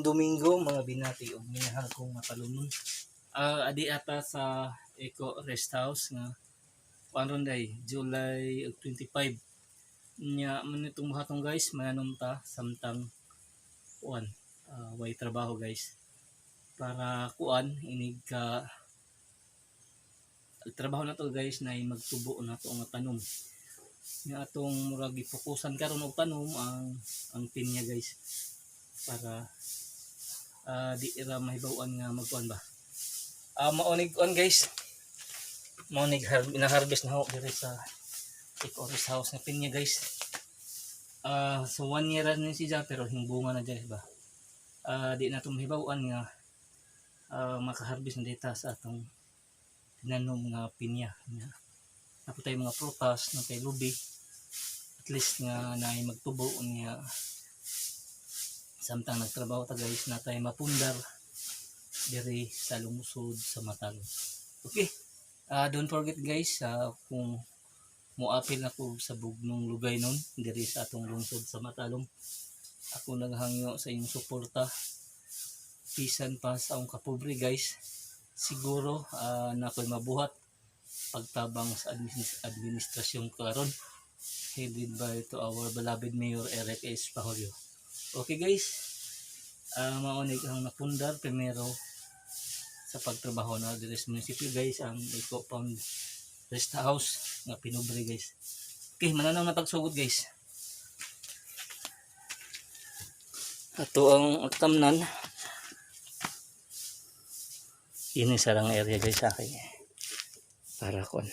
Maayong Domingo, mga binati ug minahal kong matalunon. Adi ata sa Eco Rest House nga kuan ron day July 25 nya man itong buhaton, guys. Mananom ta samtang kuan, way trabaho, guys, para kuan inig ka trabaho na to, guys, na magtubo na to nga tanom nga atong murag gipokusan karon og tanom ang pinya, guys, para di ra mahibaw-an nga magkuan ba. Mao nig kuan, guys, mao nig na-harvest na ho diri sa Eco Rest House nga pinya, guys. So one year na ni siya pero hingbunga na dyan ba. Di na to mahibaw-an nga makaharvest na dita sa atong tinanom nga pinya nga naa pod tay mga prutas na tay lubi, at least nga naay magtubo niya samtang nagtrabaho ta, guys, na tay mapundar diri sa lungsod sa Matalom. Okay, don't forget, guys, kung moapil na ko sa bugnong lugay nun diri sa atong lungsod sa Matalom, ako naghangyo sa inyong suporta bisan pa sa akong kapobre, guys. Siguro na ako'y mabuhat pagtabang sa administrasyon karon headed by to our beloved Mayor Eric S. Pahorio. Okay, guys, mao ni ang napundar primero sa pagtrabaho na diri sa munisipyo, guys, ang Eco Pound Rest House nga pinubre, guys. Okay, mananaw na pagsugod, guys. Ato ang tamnan ini sarang area, guys, sa akin para kon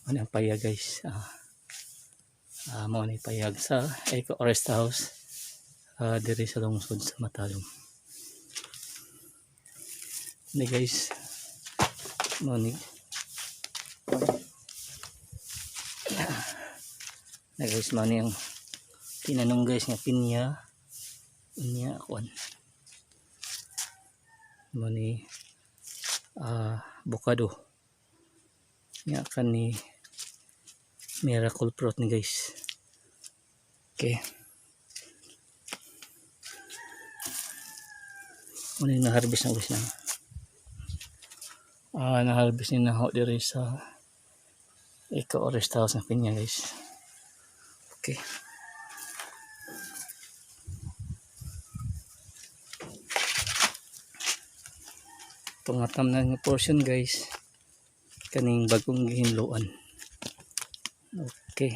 ano ang payag, guys. Mao ni payag sa Eco Rest House diri sa lungsod sa Matalom ni, guys. Mao ni na, guys. Mao ni ang tinanom, guys, nga pinya. Unya kuan, mao ni bukado nga kani miracle fruit ni, guys. Okay, mao ni na-harvest na, guys, na na-harvest ni na ho diri sa Eco Rest House ng pinya, guys. Okay. Itong atam na nga portion, guys, kaning bagong gihinloan. Okay.